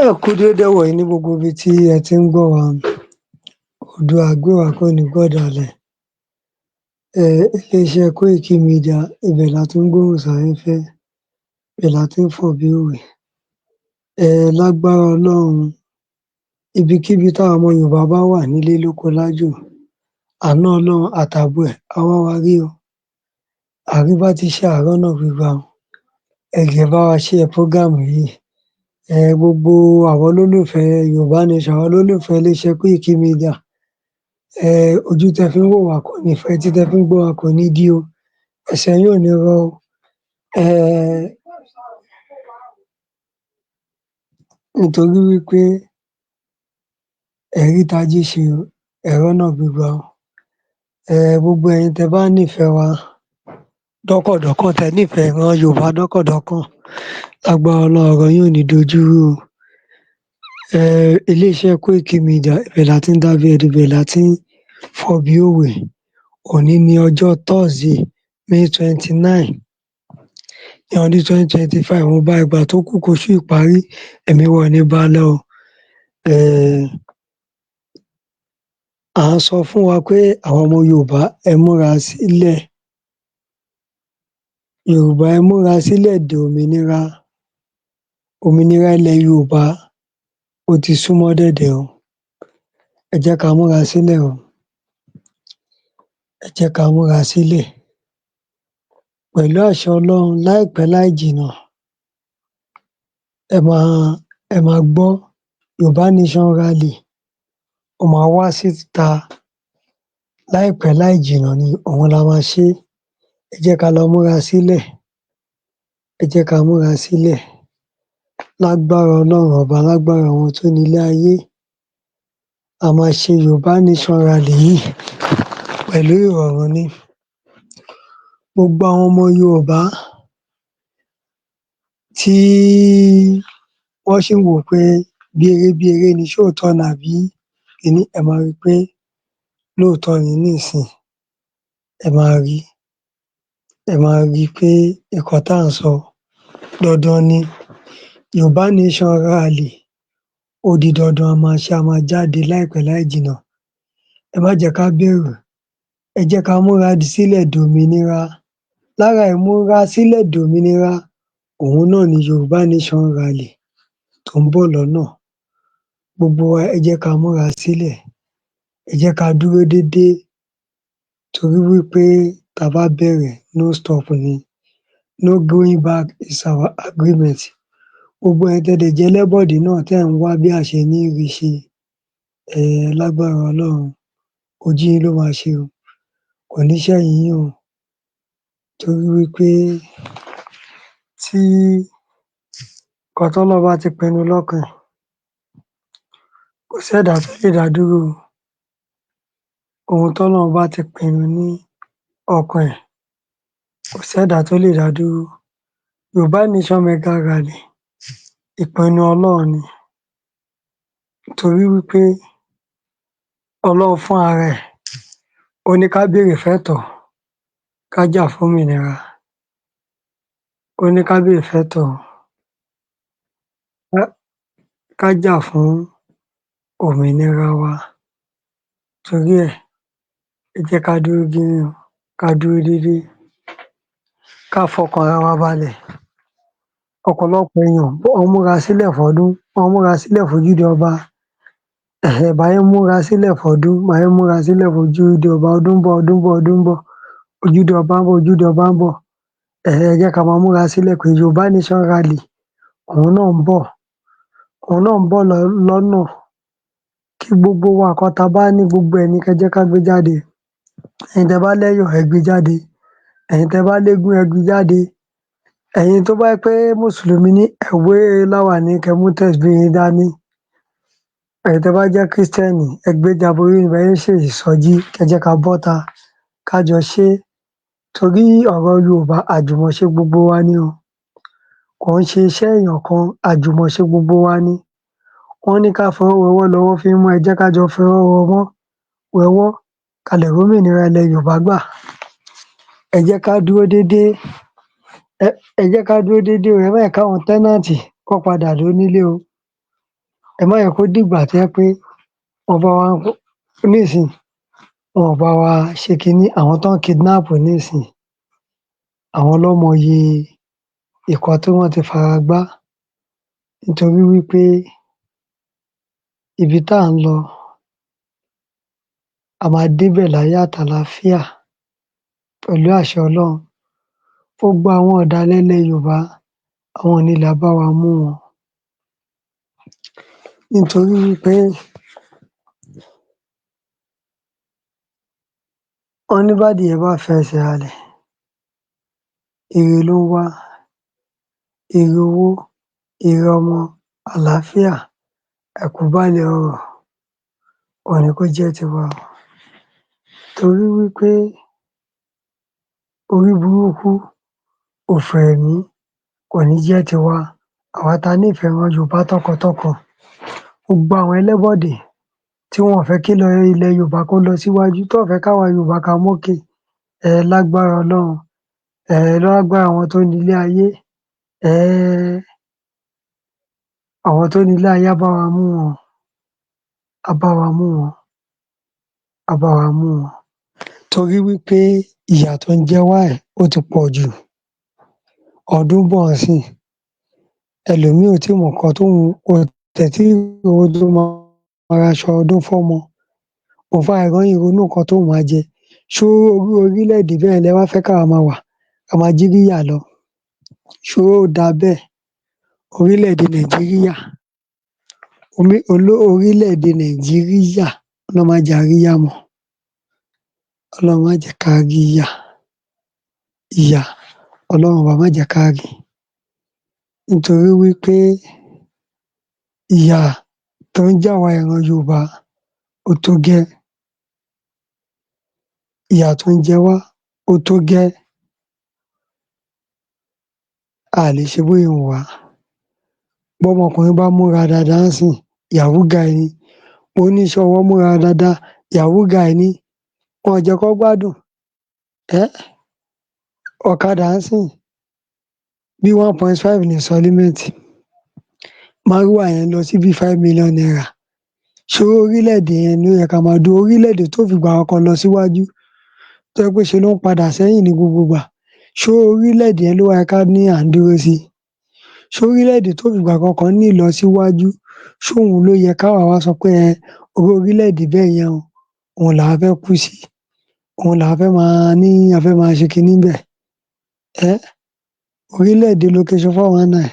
Ẹ kú déédé ìwòyí ní gbogbo ibi tí ẹ tí ń gbọ́ wa. Oòduà á gbè wá kò ní gbọ̀dàlẹ̀. Ilé-iṣẹ́ Kóìkí Media, ibẹ̀ la tí ń gbóhùn sáfẹ́fẹ́, ibẹ̀ la tí ń fọ̀ bí òwe. Lágbára Ọlọ́run, ibikíbi táwọn ọmọ Yorùbá bá wà nílé lóko lájò, àánú Ọlọ́run àtààbò ẹ̀ á wá wa rí o. Àríbátíṣe àrọ́nà gbígbà o. Ẹ jọ̀ọ́, ẹ bá wa share program yìí. Gbogbo àwọn olólùfẹ́ Yorùbá Nation, àwọn olólùfẹ́ iléeṣẹ́ Kóìkí Media, ojú tẹ fi ń wò wá kò ní fọ́, etí tẹ fi ń gbọ́ wa kò ní dí o, ẹsẹ̀ yín ò ní rọ o. Nítorí wípé ẹ rí tajé ṣe o, ẹ rọ́nà gbégbà o. Gbogbo ẹ̀yin tẹ bá nífẹ̀ẹ́ wa dọ́kàndọ́kàn, tẹ nífẹ̀ẹ́ ìran Yorùbá dọ́kàndọ́kàn, lágbára Ọlọ́run, ọ̀rọ̀ yín ò ní dojúrú o. Iléeṣẹ́ Kóìkí Media, ibẹ̀ la ti ń dábí ẹdun, ibẹ̀ la ti ń fọ̀ bí òwe. Òní ní ọjọ́ Thursday, May 29 ní ọdún 2025. Ìwọ̀nba ìgbà tó kù kóṣù yìí parí, ẹ̀mí wa ò ní bá lọ o. À ń sọ fún wa pé àwọn ọmọ Yorùbá, ẹ múra sílẹ̀. Yorùbá, ẹ múra sílẹ̀ dè òmìnira. Òmìnira ilẹ̀ Yorùbá, ó ti súnmọ́ dẹ̀dẹ̀ o. Ẹ jẹ́ ká múra sílẹ̀ o. Ẹ jẹ́ ká múra sílẹ̀. Pẹ̀lú àṣẹ Ọlọ́run, láìpẹ́ láì jìnnà, ẹ máa gbọ́ Yorùbá Nation rally, ó máa wá síta láìpẹ́ láì jìnnà ni òun la máa ṣe. Ẹ jẹ́ ká lọ múra sílẹ̀. Ẹ jẹ́ ká múra sílẹ̀. Lágbára Ọlọ́run Ọba, lágbára àwọn tó nílé ayé, a máa ṣe Yorùbá Nation rally yìí pẹ̀lú ìrọ̀rùn ni. Gbogbo àwọn ọmọ Yorùbá tí wọ́n ṣì ń wò ó pé bí eré ni, ṣé òótọ́ ni àbí kiní, ẹ máa rí i pé lóòótọ́ ni nísìnyí. Ẹ máa rí pé nǹkan tá à ń sọ, dandan ni. Yorùbá Nation rally, ó di dandan, a máa ṣe, a máa jáde láìpẹ́ láì jìnnà. Ẹ má jẹ́ ká bẹ̀rù, ẹ jẹ́ ká múra sílẹ̀ dòmìnira. Lára ìmúra sílẹ̀ dòmìnira, òun náà ni Yorùbá Nation rally tó ń bọ̀ lọ́nà. Gbogbo wa, ẹ jẹ́ ká múra sílẹ̀, ẹ jẹ́ ká dúró dédé, torí wípé tá a bá bẹ̀rẹ̀, no stop ni, no going back is our agreement. Gbogbo ẹ̀yin tẹ́ dẹ̀ jẹ́ ẹlẹ́bọ̀dé náà, tẹ́ ẹ̀ ń wá bí a ṣe ní rí ṣe, lágbára Ọlọ́run, ojú yín ló máa ṣe o, kò ní ṣẹ̀yìn yín o, torí wípé tí nǹkan tọ́lọ́run bá ti pinnu lọ́kàn ẹ̀, kò sẹ́dàá tó lè dá dúró o. Ohun tọ́lọ́run bá ti pinnu ní ọkàn ẹ̀, kò sẹ́dàá tó lè dá dúró. Yorùbá Nation mega rally, ìpinnu Ọlọ́run ni, torí wípé Ọlọ́run fún ara ẹ̀, ó ní ká béèrè fẹ́tọ̀ọ́, ká jà fómìnira. Ó ní ká béèrè fẹ́tọ̀ọ́, ká jà fún òmìnira wa. Torí ẹ̀, ẹ jẹ́ ká dúró gírí o, ká dúró dédé, ká fọkàn ara wa balẹ̀. Ọ̀pọ̀lọpọ̀ èèyàn, wọ́n múra sílẹ̀ fọ́dún, wọ́n múra sílẹ̀ fójúde ọba. Bá ṣe ń múra sílẹ̀ fọ́dún, bá ṣe ń múra sílẹ̀ fójúde ọba, ọdún ń bọ̀, ọdún ń bọ̀, ọdún ń bọ̀, ojúde ọba ń bọ̀, ojúde ọba ń bọ̀. Ẹ jẹ́ ká máa múra sílẹ̀ pé Yorùbá Nation rally, òun náà ń bọ̀, òun náà ń bọ̀ lọ́nà. Kí gbogbo wa, nǹkan tá a bá ní, gbogbo ẹ̀ ní kẹ́ jẹ́ ká gbé jáde. Ẹ̀yin tẹ́ bá lẹ́yọ̀, ẹ gbé jáde. Ẹ̀yin tẹ́ bá léégún, ẹ gbé jáde. Ẹ̀yin tó bá jẹ́ pé mùsùlùmí ní, ẹ wé láwàní, kẹ́ mú tẹ̀sbí yín dání. Ẹ̀yin tẹ́ bá jẹ́ Christian, ẹ gbé jáborí bẹ́ ń ṣe ìsọjí, kẹ́ jẹ́ ká bọ́ta, ká jọ ṣé, torí ọ̀rọ̀ Yorùbá, àjùmọ̀ṣe gbogbo wa ni o. Kò ń ṣe iṣẹ́ èèyàn kan, àjùmọ̀ṣe gbogbo wa ni. Wọ́n ní ká fọwọ́ wẹwọ́ lọwọ́ fi ń mọ́. Ẹ jẹ́ ká jọ fọwọ́ wẹwọ́ ká lè rómìnira ilẹ̀ Yorùbá gbà. Ẹ jẹ́ ká dúró dédé, ẹ jẹ́ ká dúró dédé o. Ẹ má jẹ́ káwọn tenant kán padà dónílé o. Ẹ má jẹ́ kó dìgbà tó jẹ́ pé wọ́n bá wá nísìnyí, wọn ò bá wa ṣe kiní. Àwọn tán ń kidnap nísìnyí, àwọn ló mọye nǹkan tí wọ́n ti fara gbá, nítorí wí pé ibi tá ń lọ, a máa débẹ̀ láyọ̀ àtàláfíà pẹ̀lú àṣẹ Ọlọ́run. Gbogbo àwọn ọ̀dàlẹ̀ ilẹ̀ Yorùbá, àwọn onílẹ̀ á bá wa mú wọn, nítorí wí pé wọ́n ní bádìyẹ bá fẹsẹ̀ halẹ̀, ire ló ń wá, ire owó, ire ọmọ, àláfíà, àìkú baálẹ̀ ọrọ̀ òhun ni kó jẹ́ tiwa o, torí wí pé orí burúkú, òfò ẹ̀mí kò ní jẹ́ tiwa, àwa tá a nífẹ̀ẹ́ ìran Yorùbá tọkàntọkàn. Gbogbo àwọn ẹlẹ́bọ̀dè tí wọn ò fẹ́ kí ilẹ̀ Yorùbá kó lọ síwájú, tán ò fẹ́ káwa Yorùbá ká mókè, lágbára Ọlọ́run, lágbára àwọn tó nílé ayé, àwọn tó nílé ayé á bá wa mú wọn, á bá wa mú wọn, á bá wa mú wọn, torí wí pé ìyà tó ń jẹ wá yìí, ó ti pọ̀ jù. Ọdún ń bọ̀ ńsìnyí, ẹlòmíì ò tíì mọ nǹkan tóun kò tiẹ̀ tíì rówó tó máa raṣọ ọdún fọ́mọ, òun fúnra ẹ̀ gan ń ronú nǹkan tóun máa jẹ. Ṣé irú orílẹ̀-èdè bẹ́ẹ̀ lẹ wá fẹ́ káwa máa wà, ká máa jí ríyà lọ? Ṣó dáa bẹ́ẹ̀? Orílẹ̀-èdè Nàìjíríà, orílẹ̀-èdè Nàìjíríà, Ọlọ́run má jẹ́ á ríyà mọ́, Ọlọ́run má jẹ́ ká ríyà, ìyà, Ọlọ́run ọba má jẹ́ ká rí, nítorí wí pé ìyà tó ń jẹ àwa ìran Yorùbá, ó tó gẹ́, ìyà tó ń jẹ wá, ó tó gẹ́. A à lè ṣe bó ṣe wù wá. Bọ́mọkùnrin bá múra dáadáa ńsìnyí, yahoo guy ni. Oníṣẹ́ ọwọ́ múra dáadáa, yahoo guy ni. Wọn ò jẹ́ kán gbádùn. Ọ̀kadà ńsìnyí, bí 1.5 ní installment, márúwá yẹn lọ sí bí ₦5 million. Ṣé orílẹ̀-èdè yẹn ló yẹ ká máa dúró? Orílẹ̀-èdè tó fìgbà kankan lọ síwájú, tó jẹ́ pé ṣe ló ń padà sẹ́yìn ní gbogbo ìgbà, ṣé orílẹ̀-èdè yẹn ló wá yẹ ká ní à ń dúró sí? Ṣé orílẹ̀-èdè tó fìgbà kankan ní ìlọsíwájú, ṣé òun ló yẹ káwa wá sọ pé irú orílẹ̀-èdè bẹ́ẹ̀ yẹn o, òun làwa fẹ́ kú sí, òun làwa fẹ́ máa ní a fẹ́ máa ṣe kiní ńbẹ̀? Orílẹ̀-èdè location 419,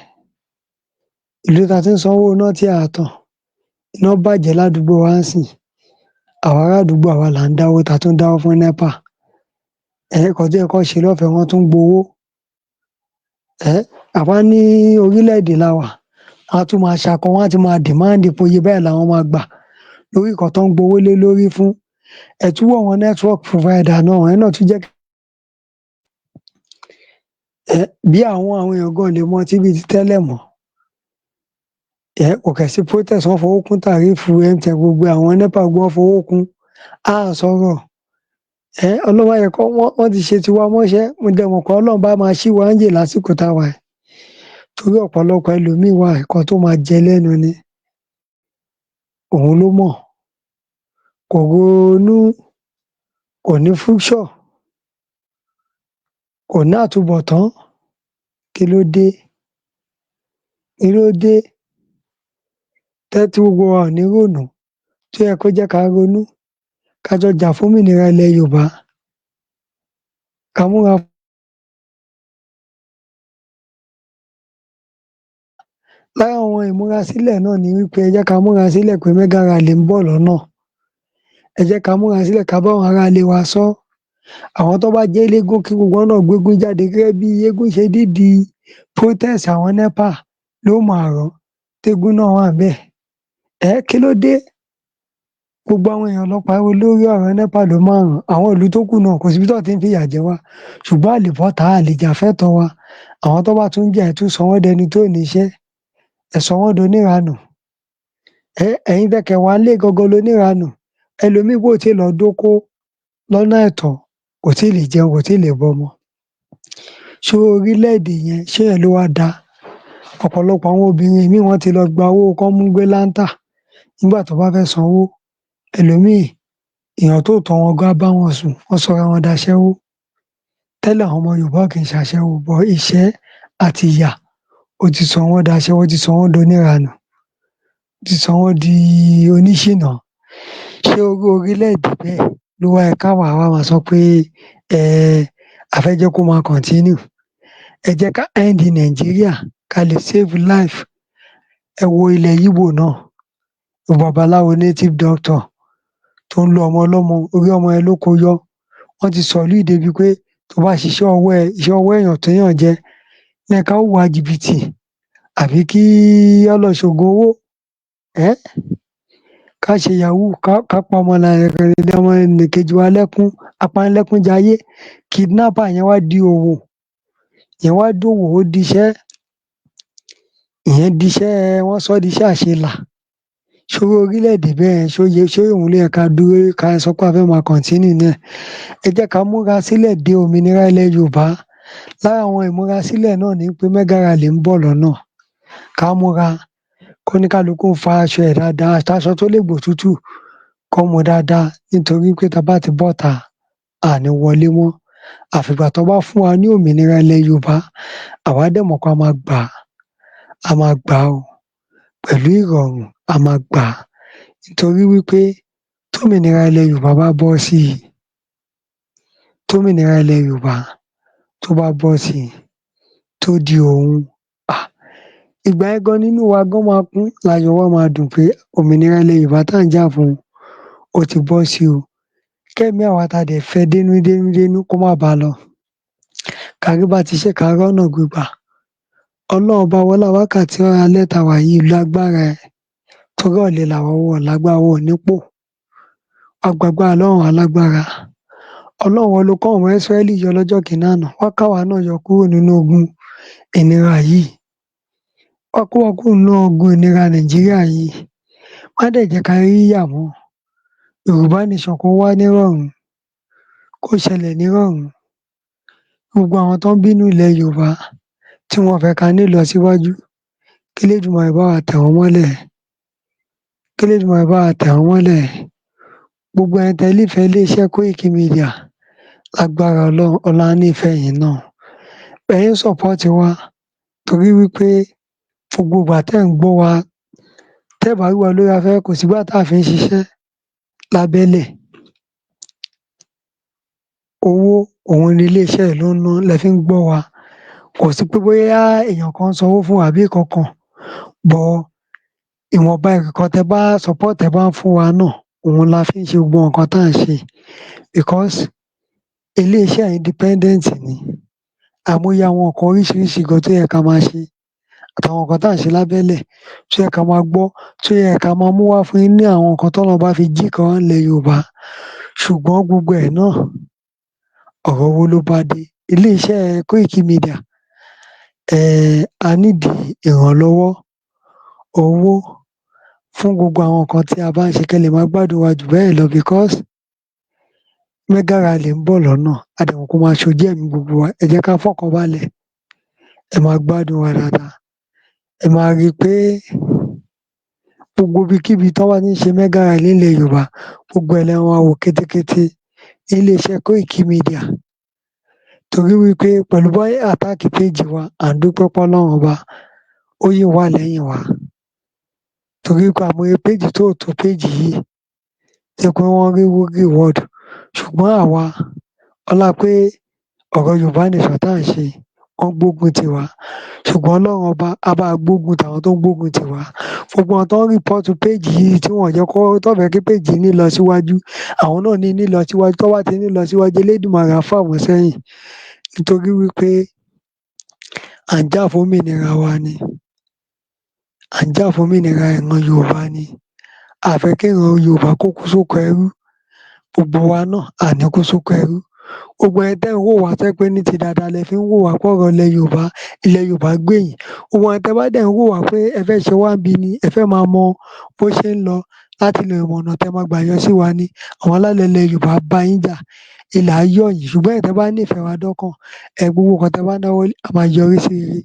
ìlú tá a ti ń sanwó iná tí a à tàn, iná bàjẹ́ ládùúgbò wa ńsìnyí, àwa ará àdúgbò, àwa là ń dáwó, tá a tún dáwó fún NEPA. Nǹkan tó yẹ kán ṣe lọ́fẹ̀ẹ́, wọ́n tún gbowó. Àwa ní orílẹ̀-èdè la wà, wọ́n á tún máa ṣakọ, wọ́n á ti máa demand pé iye báyìí làwọn máa gbà lórí nǹkan tán ń gbowó lé lórí fún. Ẹ tún wo àwọn network provider náà, ìyẹn náà tún jẹ́ bí àwọn èèyàn gan ò lè mọtí bíi ti tẹ́lẹ̀ mọ́. Kò kẹ̀ sí protest, wọ́n fowó kún tariff MTN, gbogbo àwọn NEPA, gbogbo wọn fowó kún. A à sọ̀rọ̀. Ọlọ́run má jẹ́ kán, wọ́n ti ṣe tiwa mọ́ṣẹ́. Mo dẹ̀ mọ̀ pé Ọlọ́run bá máa ṣí wa níyè lásìkò tá a wà yìí, torí ọ̀pọ̀lọpọ̀ ẹlòmíì wà, nǹkan tó máa jẹ lẹ́nu ni òun ló mọ̀, kò ronú, kò ní future, kò ní àtúbọ̀tán. Kí ló dé? Kí ló dé tẹ́ tí gbogbo wa ò ní rònú tó yẹ kó jẹ́ ká ronú, ká jọ jà fún òmìnira ilẹ̀ Yorùbá, ká múra? Lára àwọn ìmúrasílẹ̀ náà ni wí pé ẹ jẹ́ ká múra sílẹ̀ pé mega rally ń bọ̀ lọ́nà. Ẹ jẹ́ ká múra sílẹ̀, ká bá àwọn ará ilé wa sọ́. Àwọn tó bá jẹ́ eléégún, kí gbogbo wọn náà gbégún jáde, gẹ́gẹ́ bí eégún ṣe dídi protest àwọn NEPA lÓmù-Àrán, tégún náà wà ńbẹ̀. Kí ló dé? Gbogbo àwọn èèyàn ló pariwo lórí ọ̀rọ̀ NEPA lÓmù-Àrán. Àwọn ìlú tó kù náà, kò síbi tán tí ń fìyà jẹ wá, ṣùgbọ́n a lè bọ́ta, a lè jà fẹ́tọ̀ọ́ wa. Àwọn tó bá tún jà, ẹ tún sọ wọ́n dẹni tí ò níṣẹ́, ẹ sọ wọ́n doníranù. Ẹ̀yin tẹ́ kẹ̀ wà ńlé gangan loníranù. Ẹlòmíì bó tíì lọ dóko lọ́nà àìtọ́, kò tíì lè jẹun, kò tíì lè bọ́mọ. Ṣé orílẹ̀-èdè yẹn, ṣé yẹn ló wá dáa? Ọ̀pọ̀lọpọ̀ àwọn obìnrin míì, wọ́n ti lọ gba owó kán mú gbé láńtà. Nígbà tó bá fẹ́ sanwó, ẹlòmíì, èèyàn tó tọ́ wọn gan á bá wọn sùn, wọ́n sọra wọn daṣẹ́wó. Tẹ́lẹ̀, àwọn ọmọ Yorùbá ò kì í ṣaṣẹ́wó, but ìṣẹ́ àti ìyà, ó ti sọ wọ́n daṣẹ́wó, ó ti sọ wọ́n doníranù, ó ti sọ wọ́n di oníṣìnà. Ṣé irú orílẹ̀-èdè bẹ́ẹ̀ ló wá yẹ káwa wá máa sọ pé a fẹ́ jẹ́ kó máa continue? Ẹ jẹ́ ká end Nàìjíríà ká lè save life. Ẹ wo ilẹ̀ Íbò náà, babaláwo native doctor tó ń lo ọmọ ọlọ́mọ, orí ọmọ yẹn ló kó yọ. Wọ́n ti sọ̀lú yìí débi pé tó bá ṣiṣẹ́ ọwọ́ ẹ, iṣẹ́ ọwọ́ èèyàn téèyàn jẹ ní ká hùwà jìbìtì àbí kí á lọ ṣògùn owó, ká ṣe yahoo, ká pa ọmọnìkejì wa lẹ́kún, apanilẹ́kúnjayé. Kidnapper yẹn wá di òwò, ìyẹn wá dòwò, ó diṣẹ́, ìyẹn diṣẹ́, wọ́n sọ́ diṣẹ́ àṣelà. Ṣé irú orílẹ̀-èdè bẹ́ẹ̀, ṣó yẹ? Ṣé òun ló yẹ ká dúró, ká sọ pé a fẹ́ máa continue nínú ẹ̀? Ẹ jẹ́ ká múra sílẹ̀ de òmìnira ilẹ̀ Yorùbá. Lára àwọn ìmúrasílẹ̀ náà ni pé mega rally ń bọ̀ lọ́nà. Ká múra, kóníkálukú fa aṣọ ẹ̀ dáadáa, aṣọ tó lè gbòtútù, kán mú dáadáa, nítorí pé tá bá ti bọ́ta, a ní wọlé mọ́ àfìgbà tán bá fún wa ní òmìnira ilẹ̀ Yorùbá. Àwa dẹ̀ mọ̀ pé a máa gbà á, a máa gbà á o, pẹ̀lú ìrọ̀rùn a máa gbà á, nítorí wí pé tómìnira ilẹ̀ Yorùbá bá bọ́ sí i, tómìnira ilẹ̀ Yorùbá tó bá bọ́ sí i, tó di òun, ìgbà yẹn gan nínú wa gan máa kún, láyọ̀ wa máa dùn pé òmìnira ilẹ̀ Yorùbá tá ń jà fún, ó ti bọ́ sí o. Kẹ́mìí àwa tá dẹ̀ fẹ́ dénú dénú dénú kó má bá lọ, ká rí bá ti ṣe, ká rọ́nà gbégbà. Ọlọ́run ọba, wọlá wákàtí alẹ́ tá wà yìí, lo agbára ẹ̀, torí ọ̀lẹ làwa, wa ò lágbára, wa ò nípò. Wá gbàgbára lọ́wọ́ àwọn alágbára. Ọlọ́run, ìwọ lo kó àwọn ọmọ Ísírẹ́lì yọ lọ́jọ́ kìíní àná, wá káwa náà yọ kúrò nínú ogun ìnira yìí, wá kó wa kúrò nínú ogun ìnira Nàìjíríà yìí. Má dẹ̀ jẹ́ ká rí ìyà mọ́. Yorùbá nation kó wá nírọ̀rùn, kó ṣẹlẹ̀ nírọ̀rùn. Gbogbo àwọn tó ń bínú ilẹ̀ Yorùbá, tí wọn ò fẹ́ ká ní ìlọsíwájú, k'Elédùmarè bá wa tẹ̀ wọ́n mọ́lẹ̀, k'Elédùmarè bá wa tẹ̀ wọ́n mọ́lẹ̀. Gbogbo ẹ̀yin tẹ́ nífẹ̀ẹ́ iléeṣẹ́ Koiki Media, lágbára Ọlọ́run, Ọlọ́run á nífẹ̀ẹ́ yín náà. Ẹ ń support wa, torí wípé gbogbo ìgbà tẹ́ ń gbọ́ wa, tẹ́ bá rí wa lórí afẹ́fẹ́, kò sígbà tá a fi ń ṣiṣẹ́ lábẹ́lẹ̀. Owó òun ni iléeṣẹ́ yìí ló ń ná lẹ fi ń gbọ́ wa. Kò sí pé bóyá èèyàn kan ń sanwó fún wa àbí nǹkan kan, but ìwọ̀nba nǹkan tẹ́ bá support, tẹ́ bá ń fún wa náà, òun la fi ń ṣe gbogbo nǹkan tá à ń ṣe, because iléeṣẹ́ independent ni. Àìmọye àwọn nǹkan oríṣiríṣi gan tó yẹ ká máa ṣe, àtàwọn nǹkan tá à ń ṣe lábẹ́lẹ̀ tó yẹ ká máa gbọ́, tó yẹ ká máa mú wá fún yín ní àwọn nǹkan tọ́lọ́run bá fi jíǹkí wa nílẹ̀ Yorùbá. Ṣùgbọ́n gbogbo ẹ̀ náà, ọ̀rọ̀ owó ló bá dé. Iléeṣẹ́ Koiki Media, a need ìrànlọ́wọ́ owó fún gbogbo àwọn nǹkan tí a bá ń ṣe, kẹ́ lè máa gbádùn wa jù bẹ́ẹ̀ lọ, because mega rally ń bọ̀ lọ́nà. A dẹ̀ mọ̀ pé ó máa ṣojú ẹ̀mí gbogbo wa. Ẹ jẹ́ ká fọkàn balẹ̀, ẹ máa gbádùn wa dáadáa. Ẹ máa rí i pé gbogbo ibikíbi tán bá ti ń ṣe mega rally nílẹ̀ Yorùbá, gbogbo ẹ̀ lẹ máa wò kétékété níléeṣẹ́ Koiki Media, torí wípé pẹ̀lú bọ́n attack page wa, à ń dúpẹ́ pọ́lọ́run ọba ó yìí wà lẹ́yìn wa, torí pé àìmọye page tó tó page yìí tó jẹ́ pé wọ́n rí reward. Ṣùgbọ́n àwa, ọlá pé ọ̀rọ̀ Yorùbá nation tá à ń ṣe, wọ́n gbógun tì wá, ṣùgbọ́n Ọlọ́run ọba á bá wa gbógun tàwọn tó ń gbógun tì wá. Gbogbo àwọn tó ń report page yìí, tí wọn ò jẹ́ kó tó fẹ́ kí page yìí ní ìlọsíwájú, àwọn náà ní nílọsíwájú. Tó bá ti ní ìlọsíwájú, Elédùmarè á fà wọ́n sẹ́yìn, nítorí wípé à ń jà fún òmìnira wa ni, à ń jà fún òmìnira ìran Yorùbá ni. A fẹ́ kí ìran Yorùbá kó kú sóko ẹrú. Gbogbo wa náà, à ní kú sóko ẹrú. Gbogbo ẹ̀yin tẹ́ ń wò wá tó jẹ́ pé ní ti dáadáa lẹ fi ń wò wá pé ọ̀rọ̀ ilẹ̀ Yorùbá, ilẹ̀ Yorùbá gbè yín. Gbogbo ẹ̀yin tẹ́ bá dẹ̀ ń wò wá pé ẹ fẹ́ ṣe wá níbi ni, ẹ fẹ́ máa mọ bó ṣe ń lọ láti lè mọ ọ̀nà tẹ́ máa gbà yọ sí wa ni, àwọn alálẹ̀ ilẹ̀ Yorùbá á bá yín jà, ilẹ̀ á yọ̀ yín. Ṣùgbọ́n ẹ̀yin tẹ́ bá nífẹ̀ẹ́ wa dọ́kàn, gbogbo nǹkan tẹ́ bá dáwọ́ lé á máa yọrí sí rere.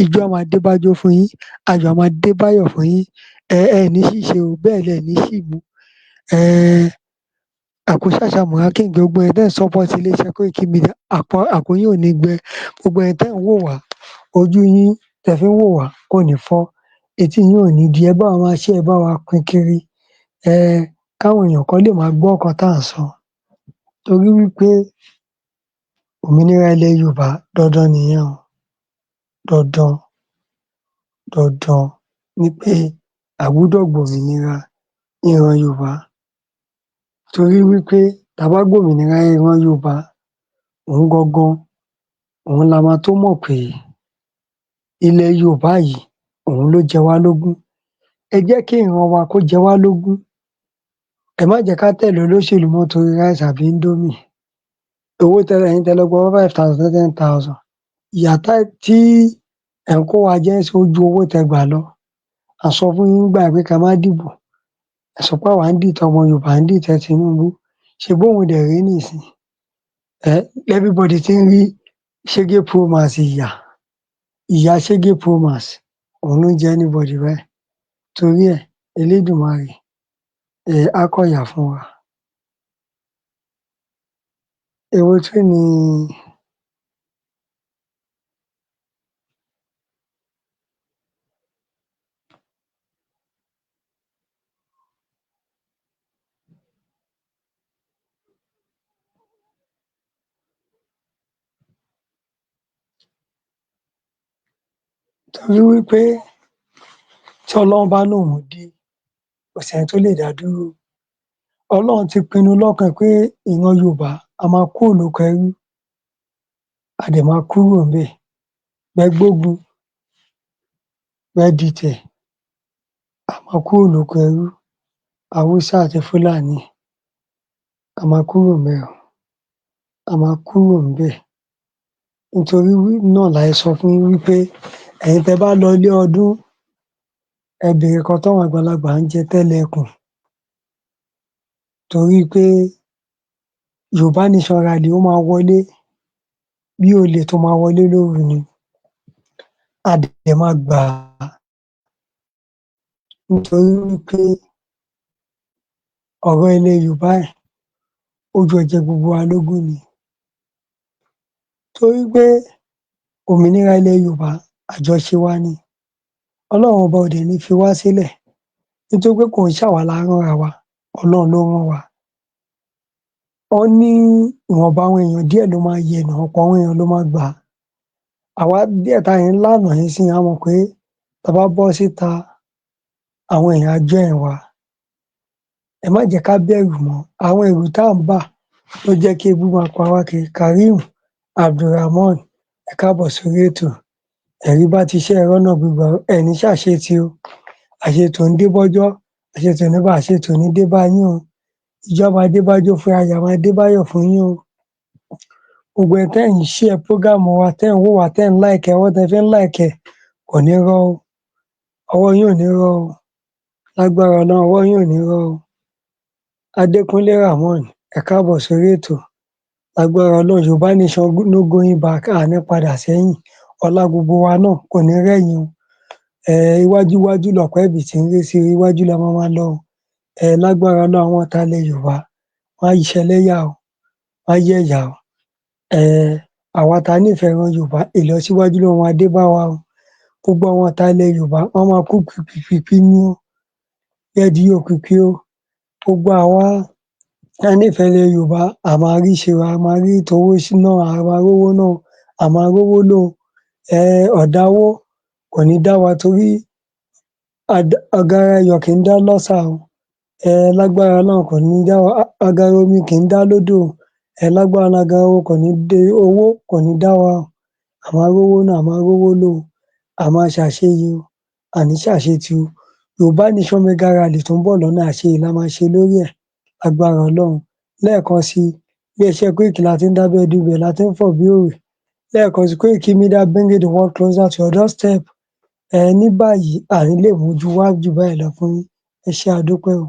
Ijó á máa dé bájó fún yín, ayọ̀ á máa dé báyọ̀ fún yín. Ẹ ní ṣìṣe o, bẹ́ẹ̀ lẹ ní ṣìmú. Àkóṣàṣàmọ̀ kí n gbogbo ẹ̀yin tẹ́ ń support iléeṣẹ́ Koiki Media, àpò yín ò ní gbẹ. Gbogbo ẹ̀yin tẹ́ ń wò wá, ojú yín tẹ́ fi ń wò wá kò ní fọ́, etí yín ò ní di. Ẹ bá wa máa share, ẹ bá wa pín kiri, káwọn èèyàn kan lè máa gbọ́ nǹkan tá à ń sọ. Torí wípé òmìnira ilẹ̀ Yorùbá dandan nìyẹn o. Dandan, dandan ni pé a gbúdọ̀ gbòmìnira ìran Yorùbá. Torí wípé tá a bá gbòmìnira ìran Yorùbá, òun gangan, òun la máa tó mọ̀ pé ilẹ̀ Yorùbá yìí, òun ló jẹ wá lógún. Ẹ jẹ́ kí ìran wa kó jẹ wá lógún. Ẹ má jẹ́ ká tẹ̀lé olóṣèlú mọ́ torí rice àbí indomie. Owó tẹ́ ẹ̀yin tẹ́ lọ gba 5,000, 10,000. Ìyà tí ẹ̀ ń kó wa jẹ ńsìn ó ju owó tẹ́ gbà lọ. A sọ fún yín nígbà yẹn pé ká má dìbò. Ẹ sọ pé àwa ń dìtẹ̀ ọmọ Yorùbá, à ń dìtẹ̀ Tinubu. Ṣe bóun dẹ̀ rèé nísìnyí? Everybody ti ń rí ṣégé Pro Max ìyà. Ìyà ṣégé Pro Max, òun ló ń jẹ anybody báyìí. Torí ẹ̀, Elédùmarè á kọ̀yà fún wa. Èwo tún ni? Torí wípé tí Ọlọ́run bá lóun dé, kò sẹ́ni tó lè dá dúró. Ọlọ́run ti pinnu lọ́kàn ẹ̀ pé ìran Yorùbá a máa kúrò lóko ẹrú, a dẹ̀ máa kúrò ńbẹ̀. Bẹ́ gbógun, bẹ́ dìtẹ̀, a máa kúrò lóko ẹrú. Haúsá àti Fúlàní, a máa kúrò ńbẹ̀ o. A máa kúrò ńbẹ̀. Nítorí náà la ṣe sọ fún yín wípé ẹ̀yin tẹ́ bá lọ ilé ọdún, ẹ bèèrè nǹkan táwọn àgbàlagbà ń jẹ tẹ́lẹ̀ ẹkùn. Torí pé Yorùbá Nation rally ó máa wọlé bí olè tó máa wọlé lóru ni. A dẹ̀ máa gbà á. Nítorí wípé ọ̀rọ̀ ilẹ̀ Yorùbá yìí, ó jọ jẹ gbogbo wa lógún ni. Torí pé òmìnira ilẹ̀ Yorùbá àjọṣe wa ni. Ọlọ́run ọba ò dẹ̀ ní fi wá sílẹ̀. Nítorí pé kò ń ṣàwa la ránra wa, Ọlọ́run ló rán wa. Wọ́n ní ìwọ̀nba àwọn èèyàn díẹ̀ ló máa yẹ̀nà, ọ̀pọ̀ àwọn èèyàn ló máa gbà á. Àwa díẹ̀ tá ń lànà nísìnyí, a mọ̀ pé tá bá bọ́ síta, àwọn èèyàn á join wa. Ẹ má jẹ́ ká bẹ̀rù mọ́. Àwọn ẹ̀rù tá ń bà ló jẹ́ kí ebi máa pa wá kiri. Kareem Abdulrahman, ẹ káàbọ̀ sórí ètò. Ẹ̀rí bá ti ṣe ẹ rọ́nà gbígbà, ẹ ní ṣàṣetì o. Àṣetì ò ní dé bọ́jọ́, àṣetì ò ní bá àṣetì ò ní dé bá yín o. Ijó á máa dé bájó fún yín, ayọ̀ á máa dé báyọ̀ fún yín o. Gbogbo ẹ̀yin tẹ́ ń share program wa, tẹ́ ń wò wá, tẹ́ ń like ẹ̀, ọwọ́ tẹ́ fi ń like ẹ̀ kò ní rọ́ o. Ọwọ́ yín ò ní rọ́ o. Lágbára Ọlọ́run, ọwọ́ yín ò ní rọ́ o. Adékúnlé Ramon, ẹ káàbọ̀ sórí ètò. Lágbára Ọlọ́run, Yorùbá Nation no going back, a ní padà sẹ́yìn. Ọlá gbogbo wa náà kò ní rẹ̀yìn o. Iwájú iwájú lọ̀pá ẹ̀bìtì ń ré sí, iwájú la máa máa lọ o. Lágbára Ọlọ́run, àwọn ọ̀tá ilẹ̀ Yorùbá, wọ́n á ṣẹlẹ́yà o, wọ́n á yẹ̀yà o. Àwa tá nífẹ̀ẹ́ ìran Yorùbá, ìlọsíwájú ló máa dé bá wa o. Gbogbo àwọn ọ̀tá ilẹ̀ Yorùbá, wọ́n máa kú pìpìpì ní o. Bí ẹdìyẹ òkìkí o. Gbogbo àwa tá nífẹ̀ẹ́ ilẹ̀ Yorùbá, a máa rí ṣe o, a máa rí towó ná, a máa rówó ná o, a máa rówó lò ó. Ọ̀dà owó kò ní dá wa torí agara iyọ̀ kì í dá lọ́sà o. Lágbára Ọlọ́run kò ní dá wa, agara omi kì í dá lódò o. Lágbára Ọlọ́run agara owó kò ní dé, owó kò ní dá wa o. A máa rówó ná, a máa rówó lò ó. A máa ṣàṣeyẹ o, a ní ṣàṣetì o. Yorùbá Nation mega rally tó ń bọ̀ lọ́nà, àṣeyẹ la máa ṣe lórí ẹ̀. Lágbára Ọlọ́run. Lẹ́ẹ̀kan sí i, Iléeṣẹ́ Koiki la ti ń dábẹ́ ẹdun, ibẹ̀ la ti ń fọ̀ bí òwe. Lẹ́ẹ̀kan sí, Koiki Media, bringing the world closer to your doorstep. Ní báyìí, à ní lè mójú wá jù báyìí lọ fún yín. Ẹ ṣé, a dúpẹ́ o.